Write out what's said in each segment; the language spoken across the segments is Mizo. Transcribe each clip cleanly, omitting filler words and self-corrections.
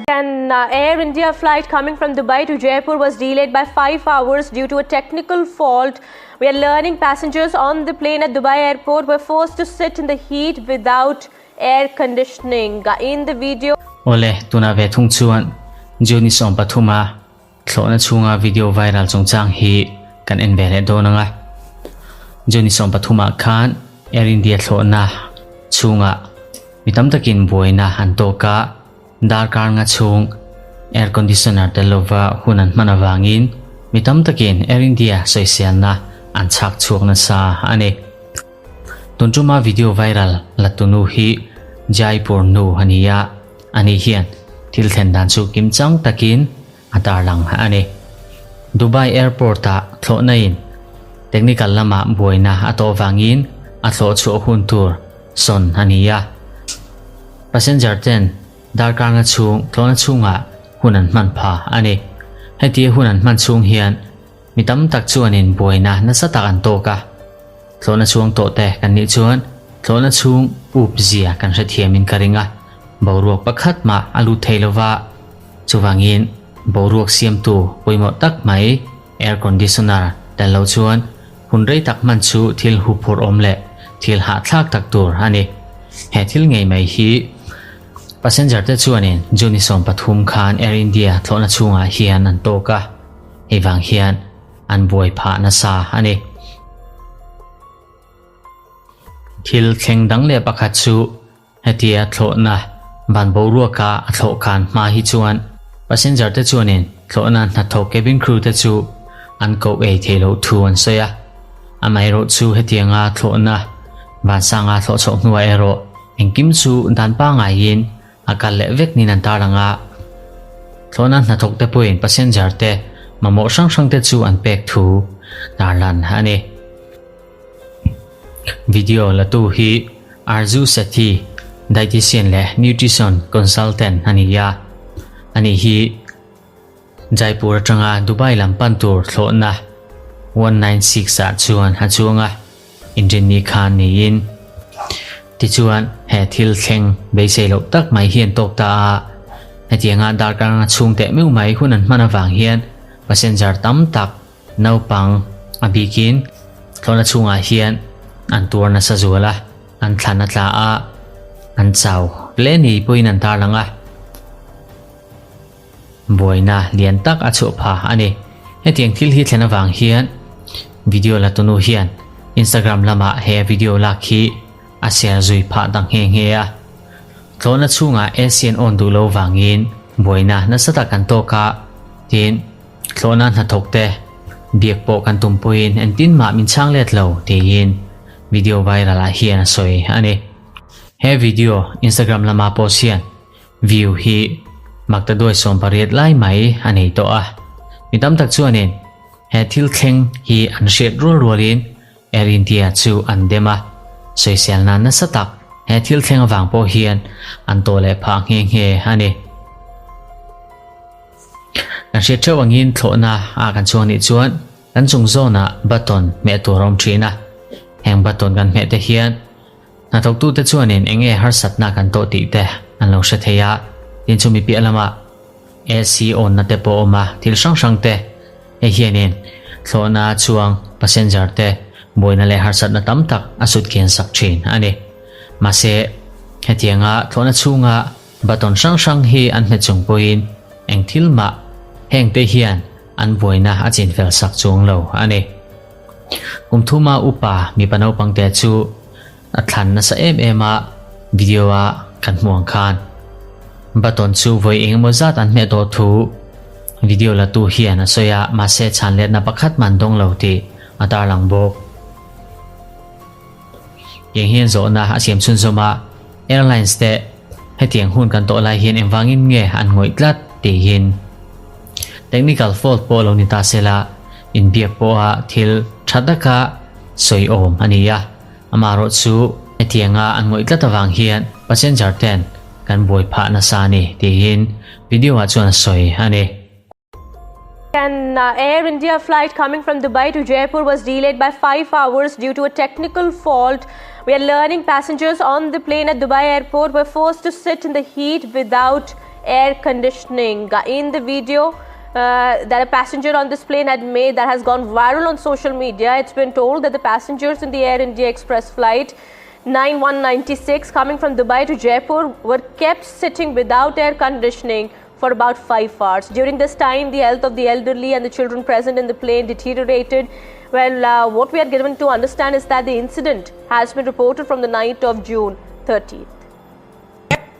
An Air India flight coming from Dubai to Jaipur was delayed by 5 hours due to a technical fault. We are learning passengers on the plane at Dubai airport were forced to sit in the heat without air conditioning. In the video, Awle, tunah ve thung chuan June ni 13 a thlawhna chhunga video viral chungchang hi kan en ve leh dawn ang a. June ni 13 ah khan Air India thlawhna chhungah mi tam takin buaina an tawk a, darkar nga chhung air conditioner tel lova hun an hman avangin mi tam takin Air India sawiselna an chhak chhuak nasa a ni. Tun tuma video viral la tunu hi Jaipur nu a ni a, ani hian thil thlen dan chu kimchang takin a tarlang a ni. Dubai Airport ah thlawhna in technical lamah buaina a tawh vangin a thlawh chhuah hun tur sawn a ni a. Passenger ten darkar nga chhung thlawhna chhungah hun an hman pha a ni. Hetia hun an hman chhung hian mi tam tak chuanin buaina nasa tak an tawk a. Thlawhna chhuang tawh te kan nih chuan thlawhna chhung up zia kan hrethiamin ka ring a, boruak pakhat mah a lut thei lova, chuvangin boruak siamtu pawimawh tak mai air conditioner tel lo chuan hun rei tak hman chu thil huphurh awm leh thil hahthlak tak tur a ni. He thil ngei mai hi passenger te chuanin June ni 13 khan Air India thlawhna chhungah hian an tawk a, hei vang hian an buai phah nasa a ni. Thil thleng dang leh pakhat chu hetia thlawhna van boruaka a thlawh khan hma hi chuan passenger te chuanin thlawhna hnathawk cabin crew te chu an koh ei thei loh thu an sawi a. Amaherawh chu hetianga thlawhna vansanga thlawh chhoh hnuah erawh engkim chu dan pangaiin A kal leh vek niin an tarlang a, thlawhna hnathawk te pawhin passenger te mamawh hrang hrang te chu an pek thu tarlan a ni. Video la tu hi Arzu Sethi, dietitian leh nutrition consultant a ni a, ani hi Jaipur atanga Dubai lam pan tur thlawhna 196 ah chuan a chuang a. Inrinni khan niin tichuan he thil thleng beisei loh tak mai hi an tawk ta a, hetianga darkar anga chhung teh meuh mai hun an hman avang hian passenger tam tak naupang a bikin thlawhna chhungah hian an tuar nasa zual a, an thlan a tla a, an chau hle ni pawhin an tarlang a. Buaina lian tak a chhuah pha a ni. Hetiang thil hi thlen avang hian video la tunu hian Instagram lamah he video lak hi a share zui phah ta nghe nghe a. Tlawhna chhungah Asian awn duh lo vangin buaina nasa tak an tawk a, tin tlawhna hnathawk te biak pawh kan tum pawhin engtin mah min chhang let lo tiin video viral ah hian a sawi a ni. He video Instagram lama post hian View hi makta duai 18 lai mai a nei tawh a, mi tam tak chuanin he thil thleng hi an hriat rual rualin Air India chu an dem a, sawiselna nasa tak he thil thleng avang pawh hian an tawh leh phah nghe nghe a ni. Kan hriat theuh angin thlawhna ah kan chuang nih chuan kan chung zawnah button hmeh tur a awm thin a, heng button kan hmeh te hian Hnathawktute chuanin eng nge harsatna kan tawh tih te an lo hre thei a, tin chumi piah lamah AC awnna te pawh a awm a, thil hrang hrang te hei hianin thlawhna chuang passenger te buaina leh harsatna tam tak a sut kian sak thin a ni. Mahse, hetianga thlawhna chhunga button hrang hrang hi an hmet chung pawhin eng thil mah hengte hian an buaina a chinfel sak chuang lo a ni. Kum thuma upa mipa naupang te chu a thlan nasa em em a, video a kan hmuh ang khan button chu vawi eng emaw zat an hmeh tawh thu video la tu hian a sawi a, mahse chhan letna pakhat man dawng lo tih a tarlang bawk. Tiang hian zawhna a siam chhunzawm a, airlines te hetiang hun kan tawh lai hian engvangin nge an ngawih tlat tiin technical fault pawh lo ni ta sela inbiak pawha thil tha taka sawi awm a ni a, amaherawh chu hetianga an ngawih tlat avang hian passenger ten kan buai phah nasa a ni tiin video ah chuan a sawi a ni. An Air India flight coming from Dubai to Jaipur was delayed by 5 hours due to a technical fault. We are learning passengers on the plane at Dubai airport were forced to sit in the heat without air conditioning. In the video that a passenger on this plane had made that has gone viral on social media, it's been told that the passengers in the Air India Express flight 9196 coming from Dubai to Jaipur were kept sitting without air conditioning for about 5 hours. During this time, the health of the elderly and the children present in the plane deteriorated. Well, what we are given to understand is that the incident has been reported from the night of June 30th.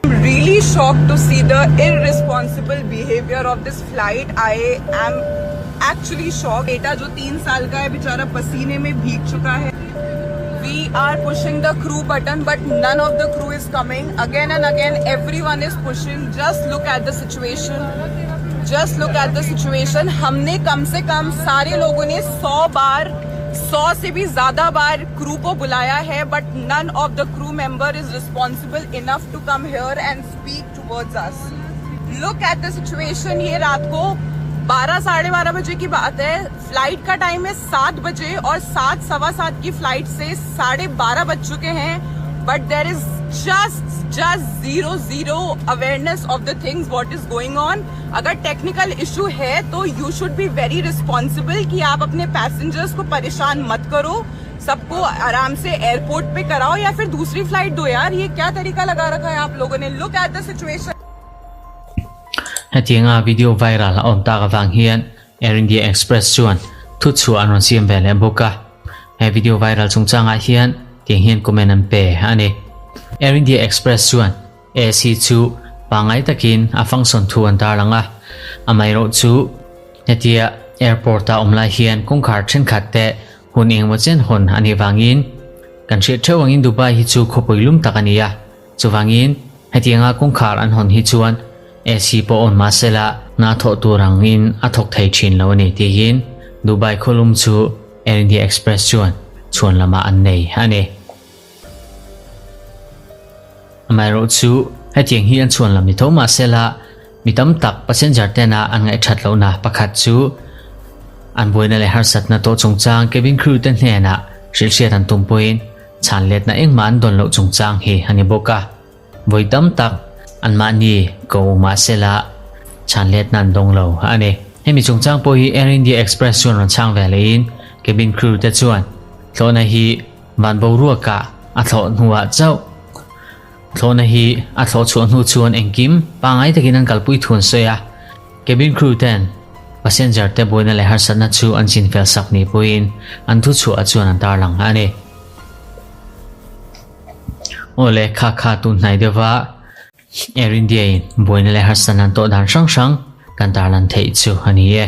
I'm really shocked to see the irresponsible behavior of this flight. I am actually shocked. बेटा जो 3 साल का है बेचारा पसीने में भीग चुका है. We are pushing the crew button, but none of the crew is coming. Again and again, everyone is pushing. Just look at the situation. Just look at the situation. हमने कम से कम सारे लोगों ने 100 बार, 100 से भी ज्यादा बार क्रू को बुलाया है, but none of the crew member is responsible enough to come here and speak towards us. Look at the situation. ये रात को 12 12:30 बजे की बात है. फ्लाइट का टाइम है 7 बजे और 7 7:15 की फ्लाइट से 12:30 बज चुके हैं, but there is just zero awareness of the things what is going on. अगर टेक्निकल इशू है तो you should be very responsible कि आप अपने पैसेंजर्स को परेशान मत करो, सबको आराम से एयरपोर्ट पे कराओ या फिर दूसरी फ्लाइट दो. यार ये क्या तरीका लगा रखा है आप लोगों ने. Look at the situation. Hetianga video viral a awm tak avang hian Air India Express chuan thu chhuah an rawn siam ve leh bawk a. He video viral chungchangah hian tiang hian comment an pe a ni. Air India Express chuan AC chu pangngai takin a function thu an tarlang a. Amaherawh chu hetia airport a awm lai hian kawngkhar thenkhat te hun engemaw chen hawn a nih vangin kan hriat theuh angin Dubai hi chu khawpui lum tak a ni a. Chuvangin, hetianga kawngkhar an hawn hi chuan AC pawh awn mahsela hna thawh tur angin a thawk thei thin lo a ni tiin Dubai khawlum chu Air India Express chuan chhuan lamah an nei a ni. Amaherawh chu hetiang hi an chhuan lam ni tho mahsela mi tam tak passenger tena an ngaihthat lohna pakhat chu an buaina leh harsatna tawh chungchang cabin crew te hnenah hrilhhriat an tum pawhin Chhan letna engmah an dawn loh chungchang hi a ni bawk a, vawi tam tak anmahni ko mahsela chhan letna an dawng lo a ni. Hemi chungchang pawh hi Air India Express chuan rawn chhang ve leiin cabin crew te chuan thlawhna hi van boruakah a thlawh hnuah chauh thlawhna hi a thlawh chhuah hnu chuan engkim pangngai takin an kalpui thu an sawi a, cabin crew ten passenger te buaina leh harsatna chu an chinfel sak ni pawhin an thuchhuah chuan an tarlang a ni. Aw le kha kha tun hnai deuh va Air India in buaina leh harsatna an tawh dan hrang hrang kan tarlan theih chu a ni e.